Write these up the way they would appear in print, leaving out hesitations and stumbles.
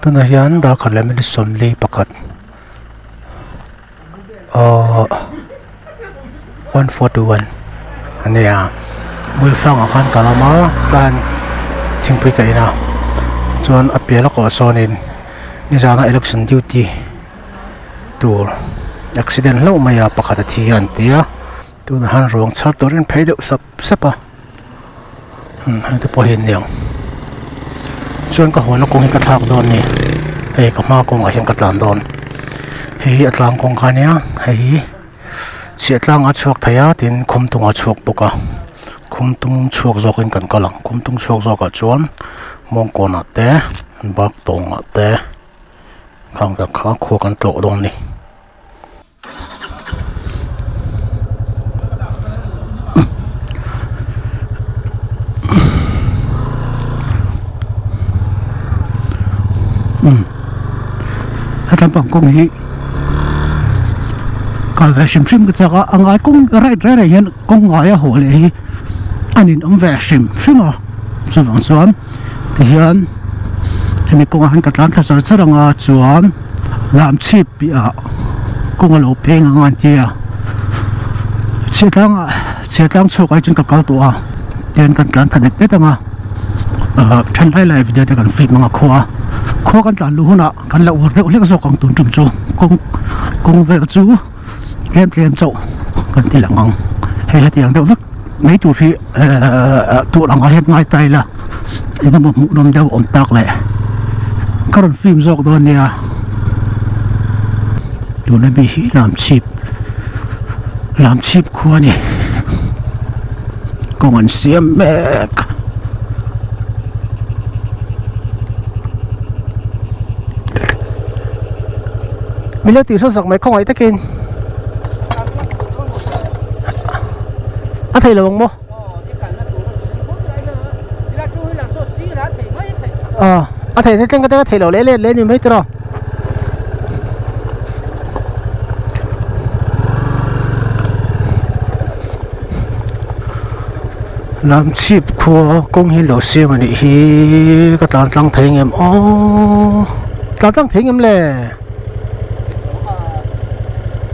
Tunah hian darkhat leh minute sawmli pakhat ahh 141 a nia Hmuifangah khan ka lam a tlan thingpui ka in a chuan a piah lawkah sawnin nizana election duty tur accident hlauh mai a pakhat a thi a an ti a tunah hian ruang chhar turin phei deuh sap sap a umm heng te pawh hi an ni ang chuan ka huana kawng hi ka thlak dawn a ni hei ka hma kawngah hian ka tlan dawn hei hi a tlang kawng kha a nia hei hi chhiah tlang a chhuak thei a tin khumtung a chhuak bawk a khumtung chhuak zawkin kan kal ang khumtung chhuak zawkah chuan mawngkawnah te baktawngah te khang vel kha khua kan tlawh dawn a ni. Hetlai kawng hi kal ve hrim hrim ka chak a a ngai kawng right reng reng hian kawng ngaia haw leh hi a ninawm ve hrim hrim a chuvang chuan tihian hemi kawngah hian ka tlan thla char char ang a chuan lam chhip piahah kawng a lo pheng ang a an ti a chhiatlangah chhiatlang chhuak ai chuan ka kal tawh a tihian kan tlan thla det det ang a ahh then lai lai video te kan film ang a khua khua kan tlan luh hunah kan la ur deuh hlek zawk ang tun tum chu kawng kawng vel chu tlem tlem chauh kan ti lang ang hei hetiang deuh vek mai tur hi ehh tur ang ah hian ngai ta ila eng emaw hmuh nawm deuh awm tak leh ka rawn film zawk dawn nia tuna mi hi lam chhip lam chhip khua a ni kawng an siam mek. Min lo tihsawn sak mai khawngaih takin a thei lo ang maw a a thei thleng ka te thei lo leh let leh ni mai tiraw Lam chhip khua kawng hi lo siam a nih hi ka tlan tlang thei ngem aw tlan tlang thei ngem le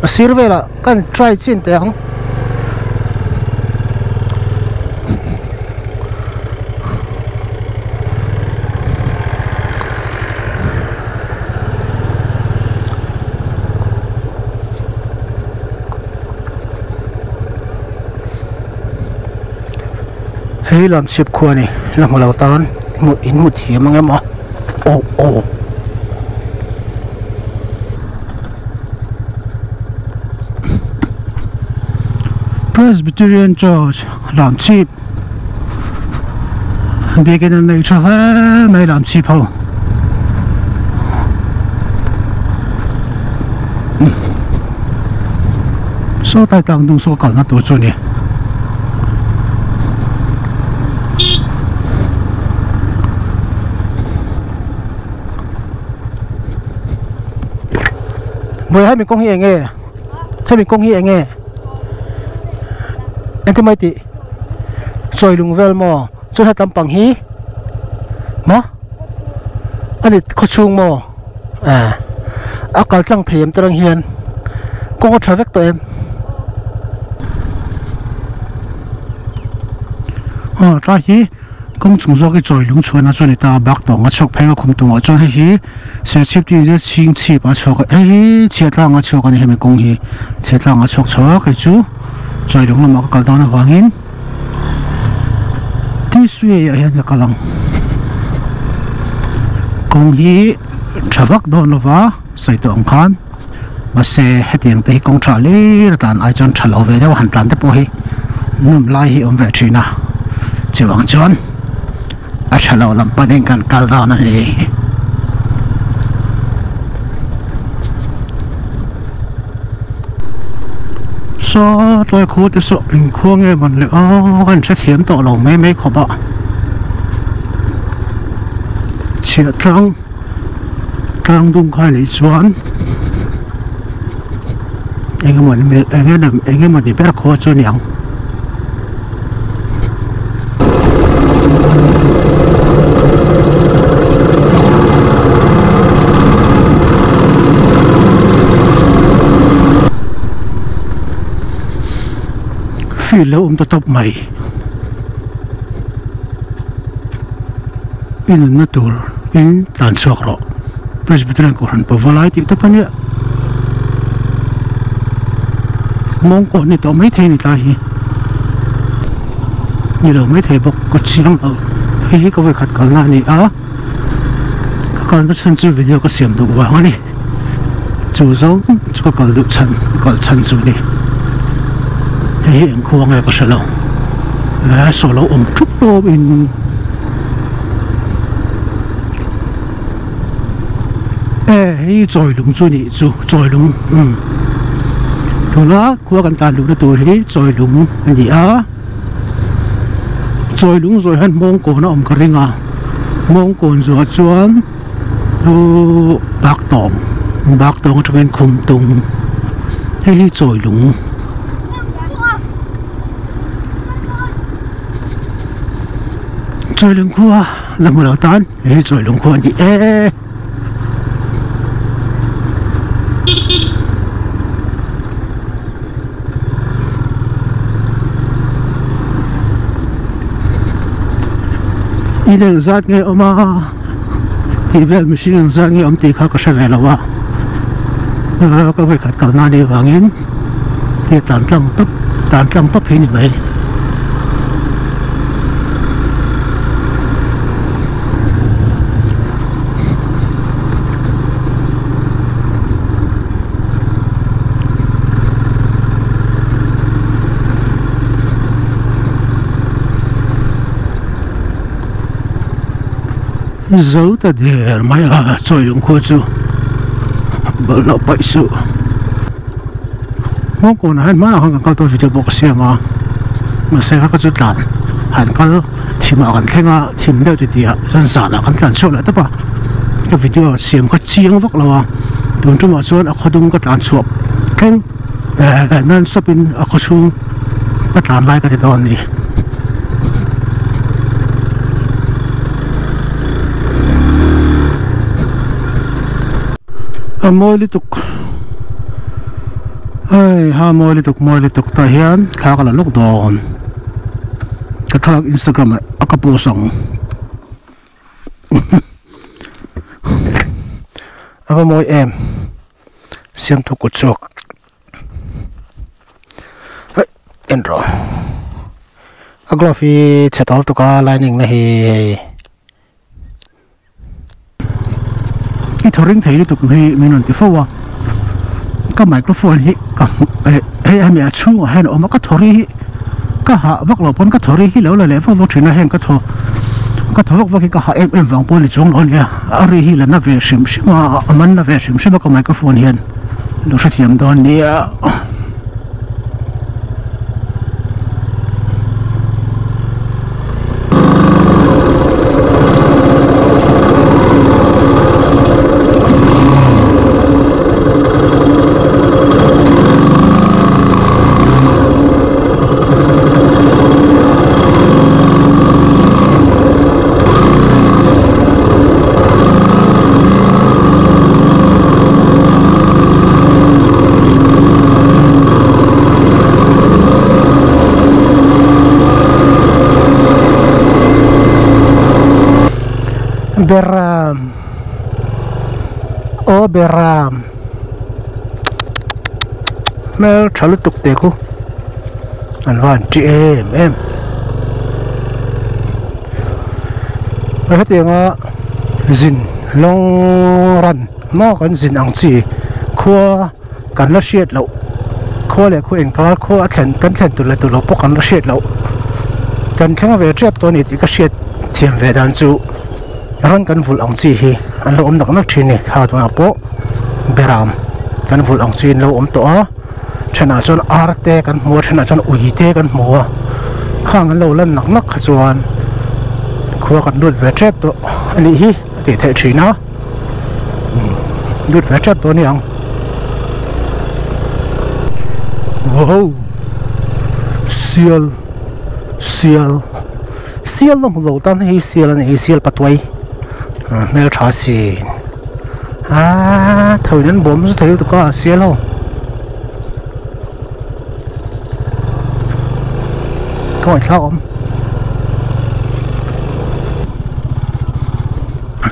a sir velah ka han try chin teh ang Hei lam chhip khua a ni la hmu lo tan hmuh in hmu thiam ang em aw aw aw. Presbyterian Church lam chhip biakin an nei tha hle mai lam chhip ho. Saw tai tlang dung saw kalna tur chu a ni. Bawiha hemi kawng hi eng nge? Hemi kawng hi eng nge? Engtin mai tih? Chawi lung vel maw? Chuan hetlam pang hi maw? A ni khawchhung maw? Eh a kal tlang thei em terang hian kawng a tha vek tawh em? Aw tlai hi kawng chung zawk hi chawi lung chhuahna chu a ni ta a bak tawng a chhuak phei a khum tungah chuan hei hi serchhip tih zet chhing chhip a chhuak a hei hi chhiahtlang a chhuak a ni hemi kawng hi chhiahtlang a chhuak chho a kei chu chawi lung lamah ka kal dawn avangin. Tisui ah hian ka kal ang kawng hi tha vak dawn lova sawi tawh ang khan mahse hetiang te hi kawng tha hlir a tlan ai chuan tha lo ve deuh a han tlan te pawh hi nawm lai hi awm ve thin a chuvang chuan a tha lo lam panin kan kal dawn a ni. Saw tlai khu te saw engkhua nge mawn le aw ka inhrethiam tawh lo mai mai khawp a. Chhiahtlang tlang dum kha nih chuan engemaw engemaw ni ber khua chu a ni ang. Field lo awm ta tawp mai. I nunna tur in tlan chhuak rawh. Presbyterian Kohhran pawh va lai tih tawp a nia. Mawngkaw ni tawh maithei ni tlai hi. Ni lo maithei bawk ka chiang lo. Hei hi ka vawikhat kalna a ni a. Ka kalna chhan chu video ka siam duh vang a ni. Chu zawng chu ka kal duh chhan ka kal chhan chu ni. Hei hi eng khua nge ka hre lo. Saw lo awm thup tawp in. E hei chawilung chu nih chu chawilung umm tuna khua kan tan luhna tur hi chawilung a ni a chawilung zawih hian mawngkawn a awm ka ring a mawngkawn zawhah chuan chu baktawng baktawng atangin khumtung hei hi chawilung. Chawilung khua la hmu lo tan. Hei chawi lungkhua a ni e. In eng zat nge awm a tih vel mihring eng zat nge awm tih kha ka hre ve lo a ka vawikhat kalna a nih vangin hei tlan tlang tawp tlan tlang tawp hi a ni mai. Zo ta der mai a chawi lung khua chu bawlhhlawh paih suh Hmawngkawnah hian hmanah khan kan kal tawh video pawh ka siam a mahse kha ka chu tlan han kal. Thimah kan thleng a, thim deuh ti tih ah chuan zanah kan tlan chhuak leh tawp a, ka video siam kha chiang vak lo a, tun tumah chuan a khaw dum ka tlan chhuah thleng eh non stop in a khaw chhung ka tlan lai ka ti dawn a ni. A mawi lutuk hei ha mawi lutuk mawi lutuk tah hian thla ka la lawk dawn. Ka thlalak Instagram ah a ka post ang a va mawi em siamthu kut chhuak hei en rawh a glove hi chhe tal tuk a lining na hi hei. I thaw ring thei lutuk hi min rawn ti fo a ka microphone hi ka hmu hei hemi a chhungah hian a awm a ka thaw ri hi ka hah vak loh pawn ka thaw ri hi lo la leh vak vak thin a heng ka thaw ka thaw vak vak hi ka hah em em vang pawh a ni chuang lo a nia a ri hi la na ve hrim hrim a a man na ve hrim hrim a ka microphone hian lo hrethiam dawn nia. Beram aw beram hmel tha lutuk te khu an van ṭi em em hetianga zin long run maw kan zin ang chi khua kan la hriat loh khua leh khua inkar khua a thlen kan thlen tur leh tur loh pawh kan la hriat loh kan thleng ve tep tawh a ni tih ka hriat thiam ve dan chu ran kan vulh ang chi hi an lo awm nak nak thin a ni thla tunah pawh beram kan vulh ang chi an lo awm tawh a thenah chuan ar te kan hmu a thenah chuan ui te kan hmu a khang an lo lan nak nak kha chuan khua kan lut ve tep tawh a nih hi. tih theih thin a lut ve tep dawn a ni ang wow sial sial sial la hmu lo tan hei hi sial a ni hi sial patuai hmeltha si aaa tho in an bawm nasa thei lutuk a sial ho. Ka ngaihthlak awm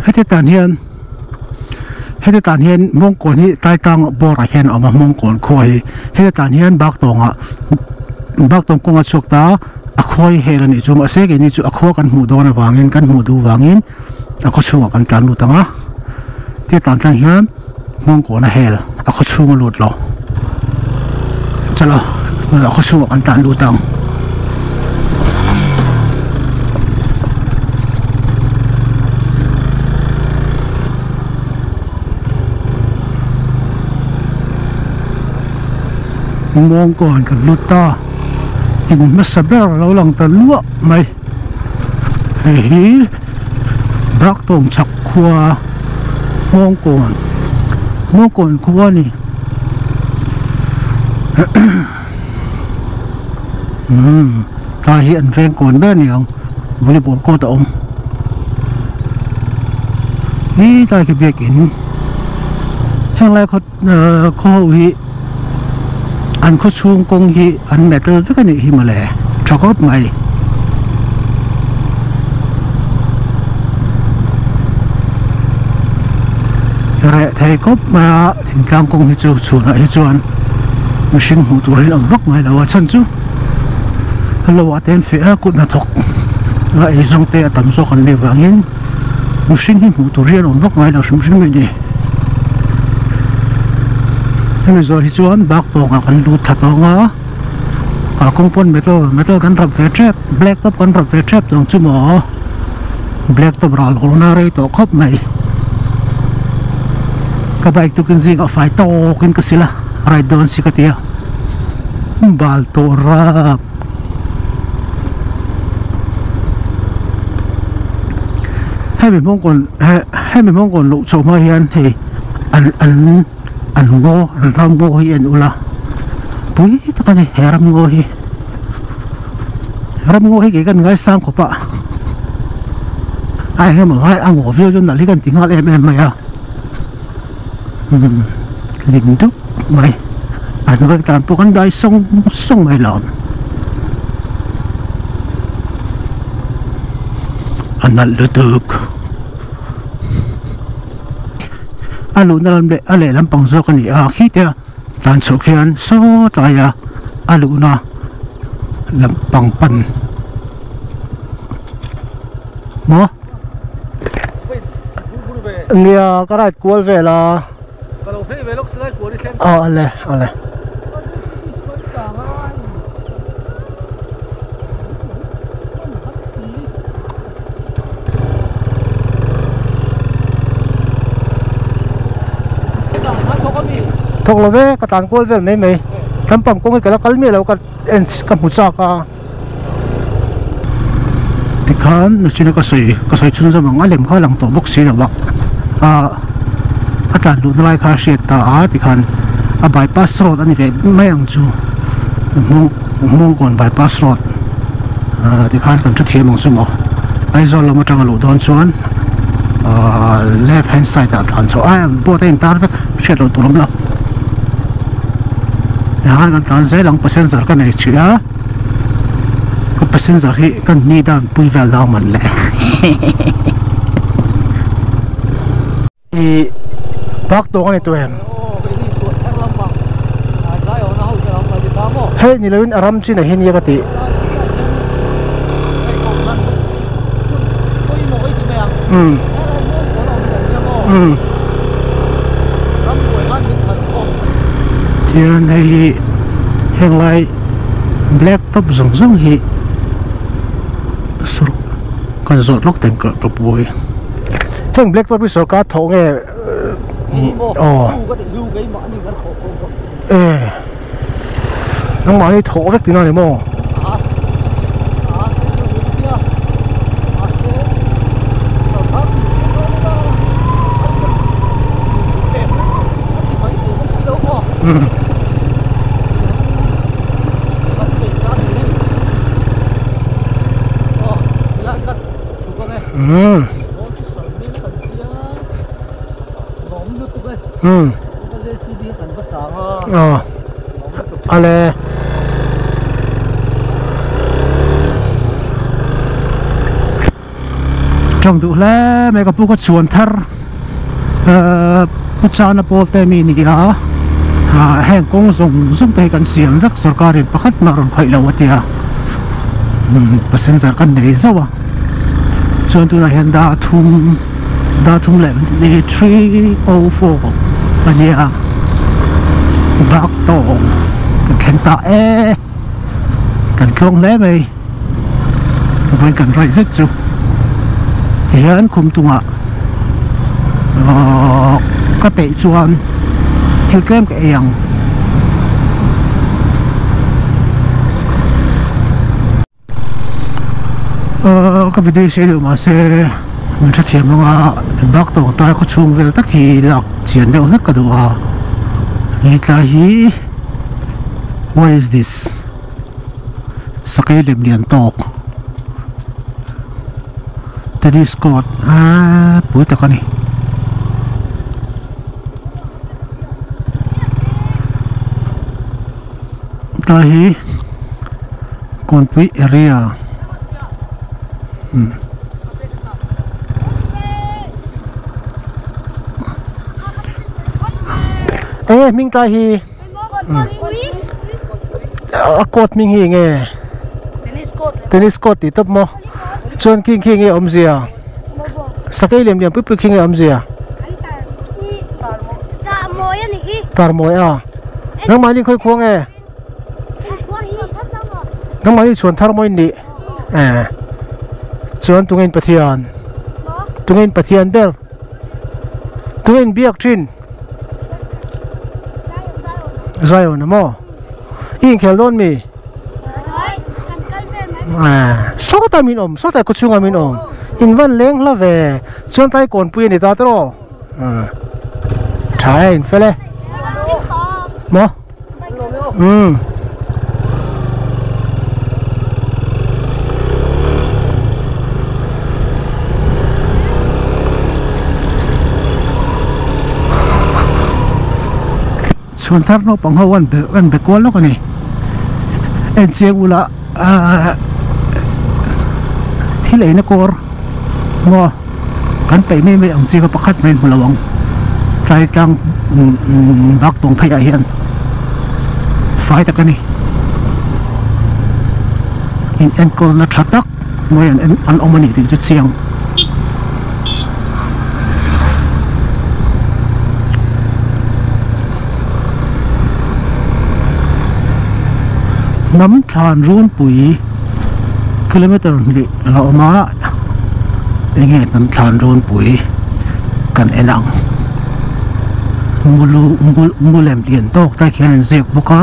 heti tan hian heti tan hian mawngkawn hi taitang bawr ah hian a awm a mawngkawn khua hi heti tan hian bak tawngah bak tawng kawnga chhuak ta a khua hi hel a nih chu mahse keini chu a khua kan hmuh dawn avangin kan hmuh duh vangin a khaw chhungah kan tlan lut ang a tia tlan tlang hian mawngkawn a hel a khaw chhung a lut lo chalo a khaw chhungah kan tlan lut ang. Mawngkawn kan lut ta in hmasa ber a lo lang ta luah mai. Hei hi Baktawng chhak khua Hmawngkawn Hmawngkawn khua a ni umm tlai hi an veng kawn ber a ni ang volleyball court a awm hi tlai khi biakin heng lai khaw khaw ho hi an khaw chhung kawng hi an metal vek a nih hi mawle tha khawp mai. Reh thei khawp mai a thingtlang kawng hi chu chhunah hi chuan mihring hmuh tur hi a awm vak ngai lo a chhan chu lo ah te an feh a kut hnathawk a eizawng te a tam zawk an nih vangin mihring hi hmuh tur hi an awm vak ngai lo hrim hrim mai ni. Hemi zawh hi chuan bak tawngah kan lut thla tawng a kalkawng pawn metal metal kan rap ve tep black top kan rap ve tep tawng chu maw black top ral hawn a rei tawh khawp mai ka bike tukin zingah fai tawkin ka sil a ride dawn si ka ti a bal tawh rap. Hemi hmawngkawn hemi hmawngkawn loh chhoh hma hian hei an an an ngaw an ram ngaw hi en ula pui tak a ni he ram ngaw hi ram ngaw hi kei kan ngaisang khawp a a eng emaw ngai a ngaw viau chu nalh hi kan ti nghal em em mai a hlim dup mai a hnuai tan pawh kan dai sawng sawng mai lo a nalh lutuk a luhna lam leh a lehlam pang zawk a ni a khi te a tlan chhoh khian saw tlai a a luhna lampang pan maw. Nia ka ride kual vel a. Ka lo phei ve lawk silai kual i thleng. Aw ale ale. Thawk lo ve ka tlan kual vel mai mai. Lampang kawng hi ka la kal miah lo ka en ka hmu chak a. Tikhan nachina ka sawi ka sawi chhun zawm ang a lem kha a lang tawh bawk si lo a ah a tlan luhna lai kha a hriat ta a tikhan a bypass road a ni ve mai ang chu hmawng hmawngkawn bypass road ah tikhan kan hrethiam ang chu maw Aizawl lam atanga luh dawn chuan ah left hand side ah tlan chhoh a board a intar vek hriat loh tur awm lo tihian kan tlan zel ang passenger ka nei thin a. Ka passenger hi ka ni dan pui vel dang man le i park tawng ani tawh em hei ni loin a ram chin ah hian nia ka tih umm umm tihian hei hi heng lai. Black top zawng zawng hi sawr kan zawt lawk teng ka ka pu hi heng black top hi sawrkar thawh nge aw e nangmahni thawh vek tihna a ni maw. Um. Um. Um. Ờ. Ale. Trong duh hle mai ka pu ka chhuan thar pu chana pawl te mi ni a heng kawng zawng zawng te hi kan siam vek sorkar in pakhat mah rawn khawih lo a tia passenger kan nei zauh a chuan tunah hian dar thum dar thum leh 3:04 a nia bak tawng kan thleng ta e kan tlawng hle mai. Vawiin kan raih zet chu tihian khum tungah ahh ka peih chuan thil tlem ka ei ang. Ahh ka video sei deuh mahse min hrethiam anga bak tawng tai khaw chhung vel tak hi lak chian deuh hlek ka duh a hetlai hi what is this? Sakei lem lian tawk tennis court aaa pui tak a ni. Tlai hi kawnpui area umm enge hming tlai hi. A court hming hi enge tennis court tih tawp maw chuan khi khi enge awmzia sakei lem lian pui pui khi enge awmzia tarmawi a nangmahni khawi khuang nge nangmahni chhuan thar mawi nih eh chuan tunge in pathian tunge in pathian ber tunge in biak thin. Zion a maw? I inkhel dawn mi? Sawtah min awm, sawtah khaw chhungah min awm. In van leng hla ve. Chuan tlai kawnpui a ni ta tawh. Tha e, in fel e. Maw? Umm. Chhuan thar naupang ho an be an be kual lawk a ni en chiang ula ahh thil eina kawr maw kan peih mai mai ang chi kha pakhat mai hmu lo ang tlai tlang bak tawng phei ah hian fai tak a ni in enkawl na tha tak mai an an awm a ni tih chu chiang. Hnam thlan runpui kilometer hnih a lo awm a enge hnam thlan runpui kan en ang mulu mu lem lian tawk te khian an ziak bawk a.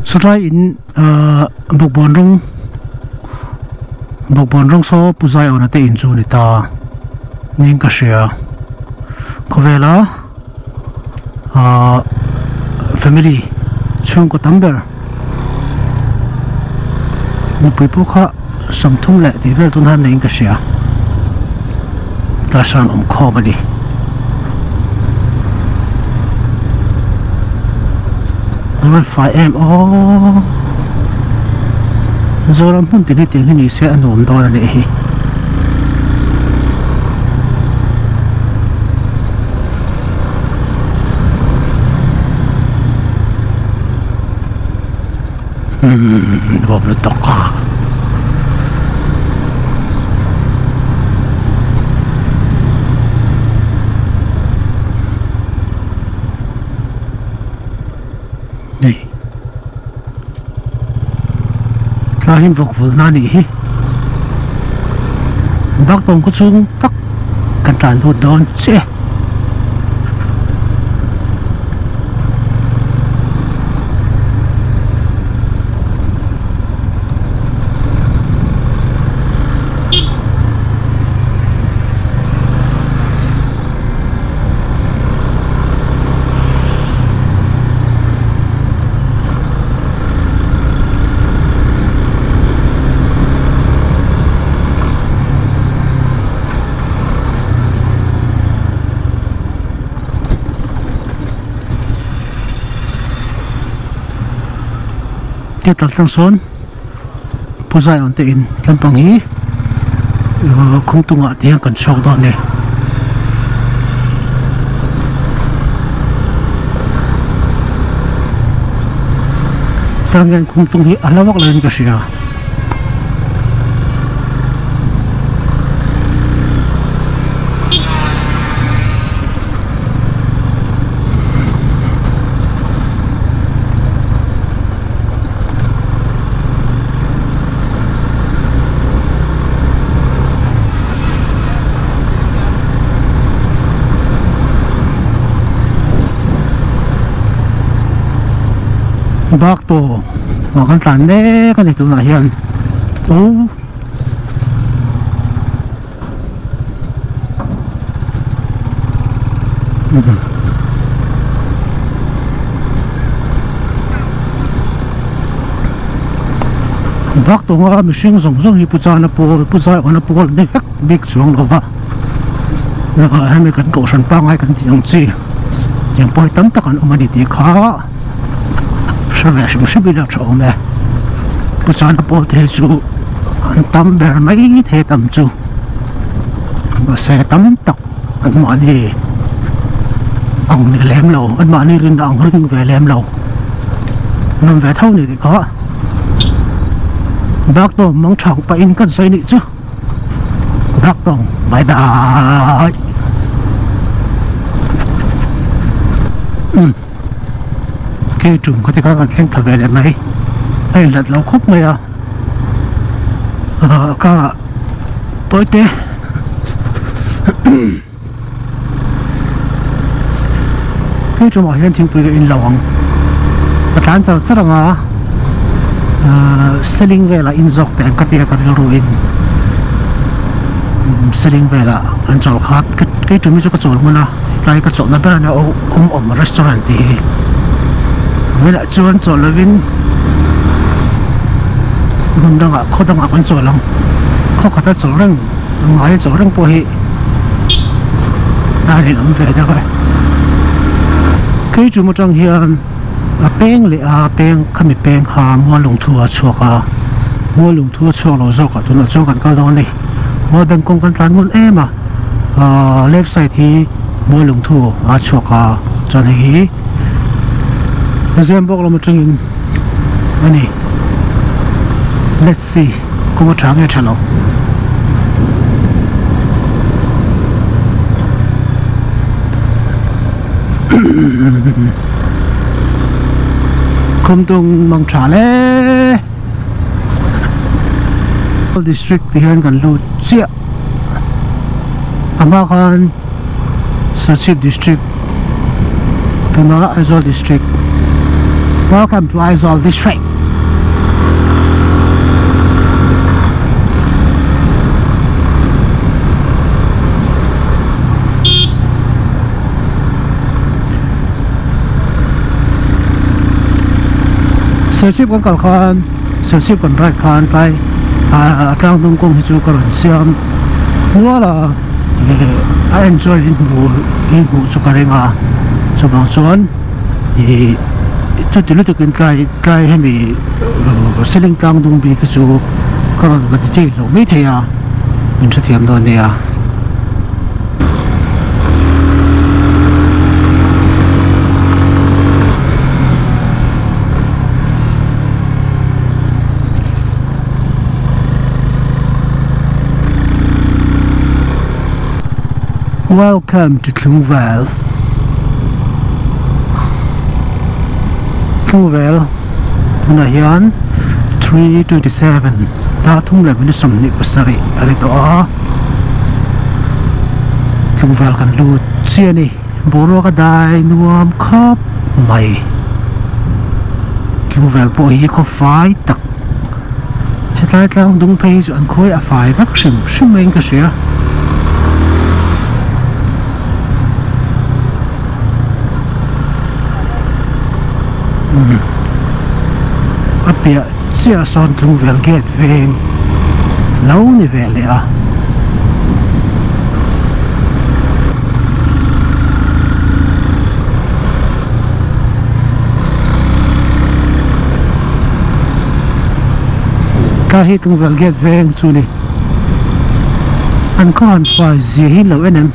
Sawtlai in ahh bawkbawn rawng bawkbawn rawng saw pu Zaiawna te in chu a ni ta niin ka hria khawvela ahh family chhungkaw tam ber nupui pawh kha sawmthum leh tih vel tun han neiin ka hria class an awm khawm a ni. An rawn fai em aw Zoram hmun tin hi tiang hi ni se a nuam dawn a nih hi. Umm nuam lutuk. Hei tlai hi vawk vulna a nih hi bak tawng khaw chhung tak kan tlan lut dawn chiah e. Gate tlang sawn Pu Zion te in tlampang hi Khumtungah te hian kan chhuak dawn a ni. Tlang hian Khumtung hi a hla vak lo in ka hria. Bak tawng ah kan tlan mek a ni tunah hian aw Bak tawnga mihring zawng zawng hi Pu Chana pawl Pu Zaiawna pawl ni vek bik chuang lo va hemi kan kohhran pangngai kan tih ang chi tiang pawh hi tam tak an awm a ni tih kha hre ve hrim hrim ila tha awm e Pu Chana pawl te hi chu an tam ber mai thei tam chu mahse tam tak an mahni ang ni lem lo an mahni rin ang ring ve lem lo an awm ve tho ni tih kha bak tawng mang thang pahin kan sawi nih chu bak tawng bye bye um. Kei tum kha te kha kan thleng thla ve leh mai a inhlat lo khawp mai a a karah tawi te kei tumah hian thingpui ka in lo ang ka tlan char char ang a seling velah in zawk teh ang ka tia ka rilru in seling velah an chawl kha kei tum hi chu ka chawl hmun a. Tlai ka chawlhna ber ania awm awm restaurant tih hi velah chuan chawlh lovin hmun dangah khaw dangah kan chawl ang khaw khata chawlh reng ngaia chawlh reng pawh hi a rinawm ve deuh a keichum atang hian a peng leh a peng khami peng kha muallungthu a chhuak a muallungthu a chhuak lo zawk ah tunah chuan kan kal dawn a ni mual bank kawng kan tlan ngun em a. Ahh left side hi Mualungthu a chhuak a chuan hei hi Zembawk lam atangin a ni let's see kawng a tha nge tha lo. Khumtung mang tha le District ti hian kan lut chiah. A hma khan Serchhip district tuna Aizawl district welcome to Aizawl district Serchhip kan kal khan Serchhip kan ride khan tlai ah tlang hnung kawng hi chu ka rawn siam nual a eh a en chuan in hmuh in hmuh chu ka ring a chuvang chuan ih chuti lutuk in tlai tlai hemi seling tlang dung bik hi chu ka rawn va ti chei hlauh mai thei a min hrethiam dawn nia. Welcome to Tlungvel Tlungvel tunah hian 3:27 dar thum leh minute 27 a ni tawh a Tlungvel kan lut chiah a ni. Boruak a dai nuam khawp mai. Tlungvel pawh hi khaw fai tak hetlai tlang dung phei hi chu an khawi a fai vek hrim hrim maiin ka hria. A piah chiah sawn Tlungvel gate veng lo ni ve leh a. Tlai hi tlungvel gate veng chu ni an khaw han fai zia hi lo en em.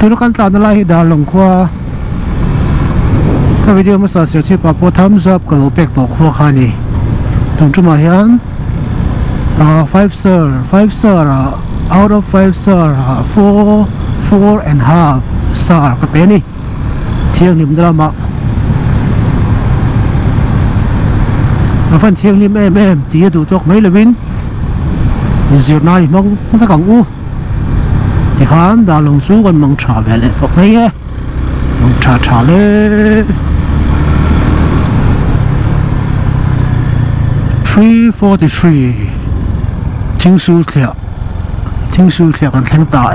Tuna kan tlanna lai hi Darlawng khua ka video hmasa Serchhip ah pawh thumbs up ka lo pek tawh khua kha a ni. Tun tumah hian ah five star five star ah out of five star ah four four and half star ka pe a ni. Thianghlim na lamah a van thianghlim em em tih a duh tawk mai lovin zirna hi hmang vek ang u tikhan darlawng chu kan mang tha ve leh tawh mai e mang tha tha le 343 thingsul thliah Thingsul thliah kan thleng ta e.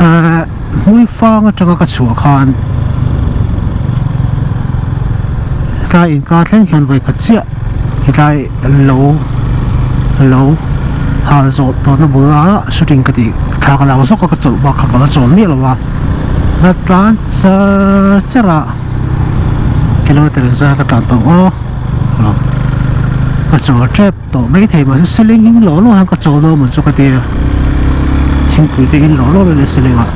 Ahh hmui fang atanga ka chhuah khan tlai inkar thleng hian vawi khat chiah hetlai lo lo hal zawh tawhna bula shooting ka tih thla ka lak zawk a ka chawlh bak kha ka la chawl miah lo a la tlan char char a. Kilometer zar ka tlan tawh aw ka chawl tep tawh mai thei mahse seling in lawh lawh hian ka chawl dawn maw chu ka tia thingpui te in lawh lawh leh seling ah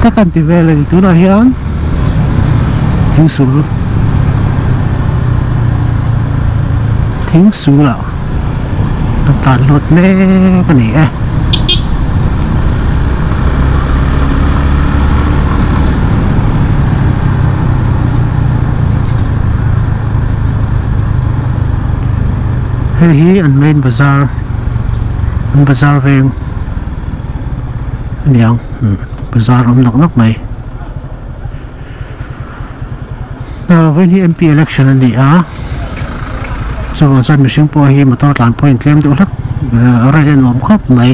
ka kan ti vel a ni tunah hian thingsul thingsul ah ka tlan lut mek a ni e. Hei hi an main bazar an bazar veng a ni ang bazar awm nawk nawk mai vawiin hi M_P election a ni a chuvang chuan mihring pawh hi motor tlan pawh a intlem deuh hlek ride a nuam khawp mai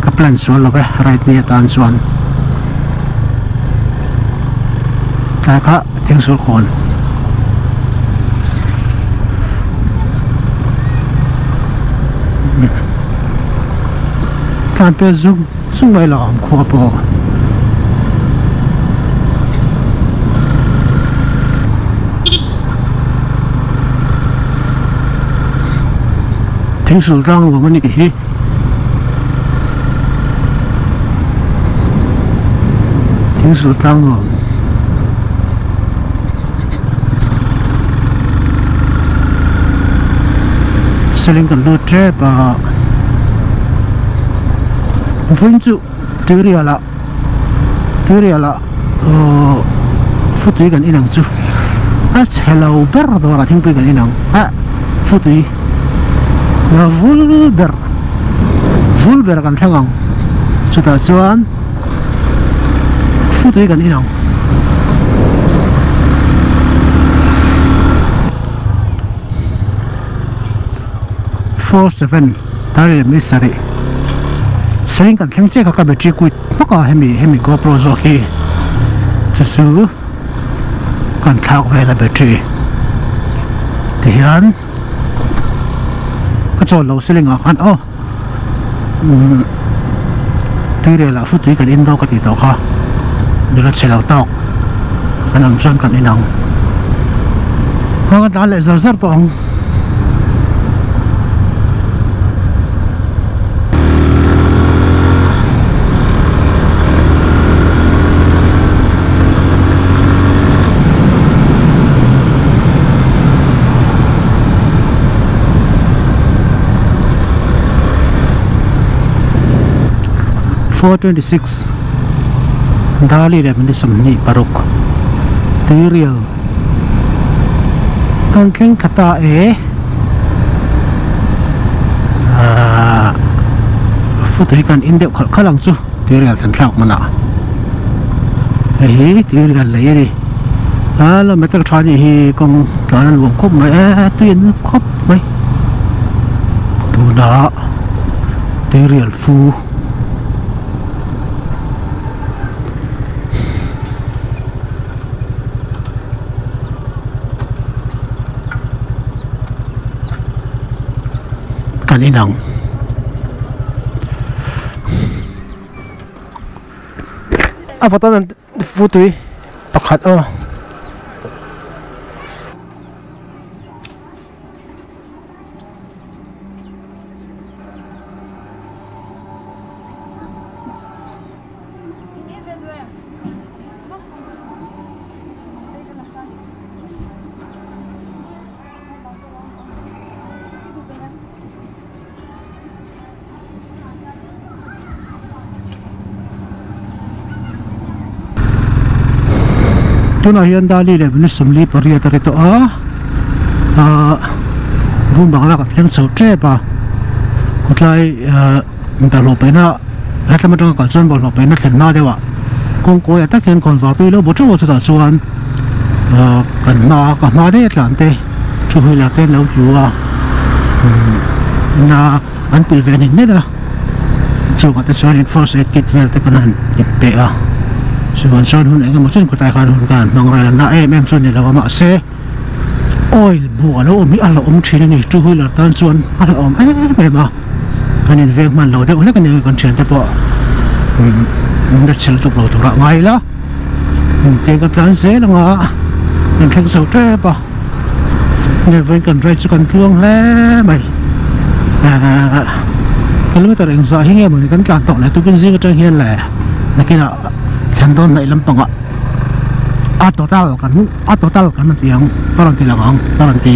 ka plan sual lo ve ride ni atan chuan tlai kha thingsul kawn tlan pel zung zung mai lo ang khua pawh. Thingsul tlang nuam a nih hi. Thingsul tlang nuam. Seling kan lut tep a. Vawiin chu tuirial ah tuirial ah aww futui kan inang chu a chhe lo ber dawrah thingpui kan inang a futui vul ber vul ber kan thleng ang chutah chuan futui kan inang. 47 dar leh mi sarih sarin kan thleng chiah kha ka battery quit hmak a hemi hemi GoPro zawk hi chu chu kan thlak vel a battery tihian ka chawl lo ceiling ah khan aw umm tuirel ah futui kan in dawn ka tih tawh kha nula chhe lo tawk an awm chuan kan in ang kha ka tlan leh zar zar tawh ang. 426 Dali leh minute 26 Tuirial kan thleng thla ta e ahh foot hi kan in deuh khalh khalh ang chu tuirial thlan thlak hmunah hei hi tuirial lei a ni. A la metal tha nih hi kawng tlan a nuam khawp mai e tui an nuam khawp mai tunah tuirial fu kan inang. A vawt a. Futui pakhat aw. Tunah hian Dali leh minute 48 a ri tawh a ahh bung bangla kan thleng chho tep a khawtlai ahh bawlhhlawh paihna hetlem atanga kal chuan bawlhhlawh paihna thlen hma deuh ah kawngkawi ah tak hian khawn vang tui lo bu theuh a chutah chuan ahh kan hma ka hma daih a tlan te two wheeler te an lo tlu a umm na. An pil ve nen nen a, chungah te chuanin first aid kit vel te kan han ip peh a, chuan chuan hun engemaw chen khawtlai khan hun kan han hmang rel a, na em em chu a ni lo a mahse oil buh a lo awm hi a hlauhawm thin a ni, two wheeler tan chuan a hlauhawm em em a, kan inveng hman lo deuh hlek a ni kan thiante pawh umm na chhel tuk lo turah ngai ila, tiang ka tlan zel anga kan thleng chho tep a. Nge vawiin kan ride chu kan tluang hle mai ahh kilometer engzah hi nge mawni kan tlan tawh le tukin zing atang hian le nakinah thlen dawn hnaih lampangah a total kan a total kan rawn ti ang ka rawn ti lang ang ka rawn ti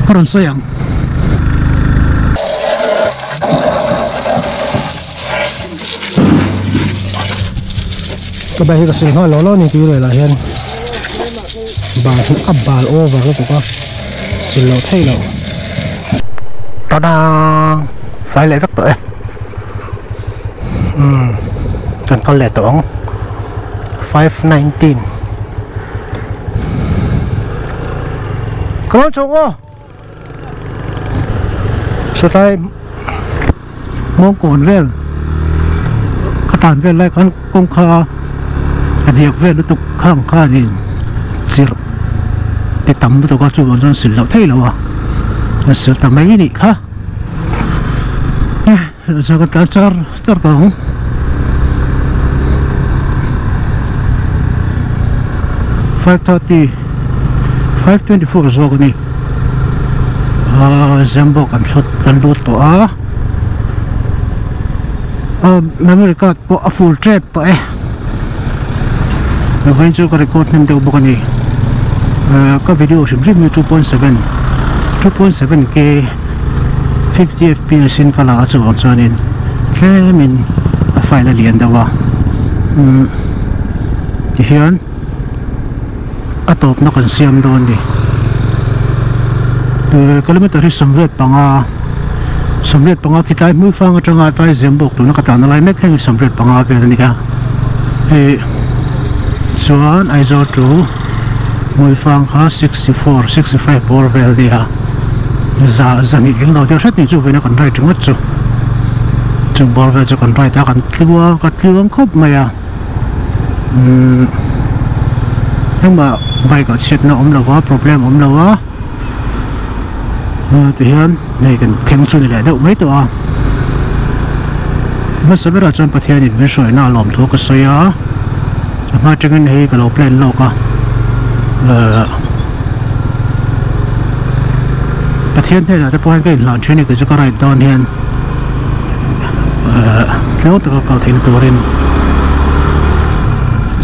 ka rawn sawi ang. Ka bike hi ka sil nghal lo lo a ni tui rel ah hian bal hi a bal over lutuk a sil loh theih loh tada fai leh vek tawh e umm kan kal leh tawh ang 5:19 ka lo chhuk aw. Satlai mawngkawn vel ka tan vel lai khan kawngka a diak vel lutuk khang khanin chirh ti tam lutuk a chuvang chuan sil loh theih loh a a sil ta mai anih kha chuan ka tlan char char tawh ang 5:30 5:24 zawk a ni ahh Zembo kan thlawt kan lut tawh a ah memory card pawh a full tep tawh e vawiin chu ka record hnem deuh bawk a ni ah ka video hrim hrim hi 2.7 2.7 k. 50 fps in ka la a chuvang chuanin tlemin a file a lian deuh a umm tihian a tawpna kan siam dawn a ni kilometer hi 85 85 khi tlai hmui fang atanga tlai zem bawk tuna ka tlan na lai mek thleng hi 85 vel a ni a hei chuan Aizawl to Hmuifang kha 64, 65 bawr vel nia za zahnih tling lo deuh hret ni chu vawiina kan ride ringawt chu chung bawr vel chu kan ride a kan tluang ka tluang khawp mai a umm engmah bike ah chhiatna awm lo va problem awm lo a tihian hei kan thleng chu ni leh deuh mai tawh a hmasa berah chuan Pathianin min hruaina a lawm thu ka sawi a a hma atangin hei ka lo plan lawk a ehh Pathian hnenah te pawh hian ka inhlan thin a ni kei chu ka ride dawn hian ehh tluang taka kal theihna turin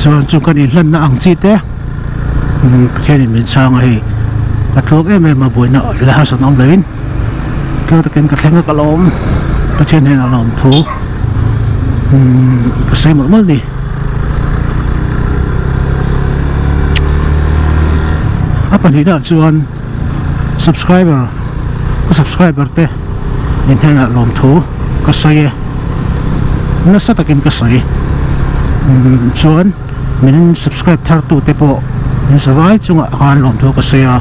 chuan chung kan inhlanna ang chi te. Pathianin min chhang a hei ka tluak em em a buaina la harsat awm loin tluak takin ka thleng a ka lawm Pathian hian a lawm thu ka sawi mawlh mawlh ni a pahnihna chuan subscriber ka subscriber te in hnenah lawm thu ka sawi e nasa takin ka sawi chuan. Min subscribe thar tu te pawh In zavai chungah khan lawmthu ka sawi a,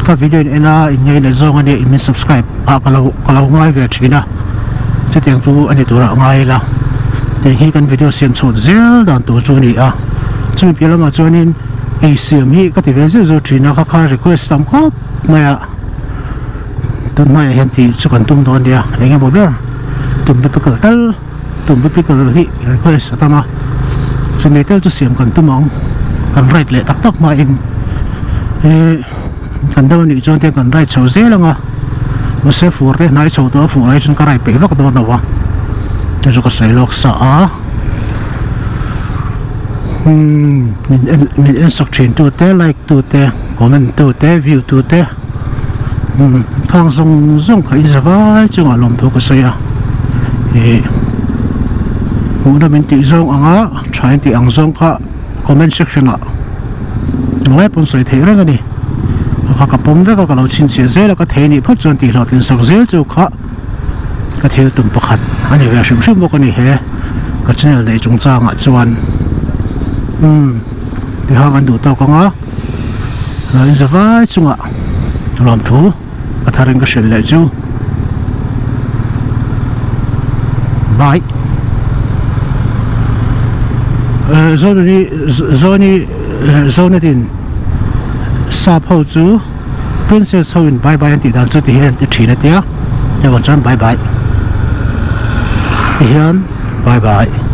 ka video in en a in ngainat zawng a nia in min subscribe ah ka lo ka lo ngai ve thin a, chutiang chu a ni turah ngai ila tiang hi kan video siam chhuat zel dan tur chu a ni a, chumi piah lamah chuanin ei siam hi ka ti ve zeuh zeuh thin a, kha kha request tam khawp mai a, tun hnuaiah hian tih chu kan tum dawn nia eng emaw ber tum te pickle tal. Tumbe pickle hi request a tam a, chumi tel chu siam kan tum ang, kan ride leh tak tak hmain eh kan dam anih chuan tiang kan ride chho zel ang a, mahse fur te hnai chho tawh a fur ai chuan ka ride peih vak dawn lo a, chu chu ka sawi lawk sa a, umm min en min en sak thin tu te like tu te comment tu te view tu te. Umm khang zawng zawng kha in za vai chungah lawmthu ka sawi a ih hmuhna min tih zawng anga tha in tih ang zawng kha comment section ah ngai pawn sawi theih reng a ni kha ka pawm vek a ka lo chhinchhiah zel a ka thei nih phawt chuan tih hlawhtlin sak zel chu kha ka thil tum pakhat a ni ve hrim hrim bawk a ni he ka channel neih chungchangah chuan umm tiha kan duh tawk ang a. In za vai chungah lawmthu a thar in ka hrilh leh chu bye Zonuni Zoni Zonetin sap ho chu princess ho in bye bye an tih dan chu ti hian an ti thin a tia hei vang chuan bye bye ti hian bye bye.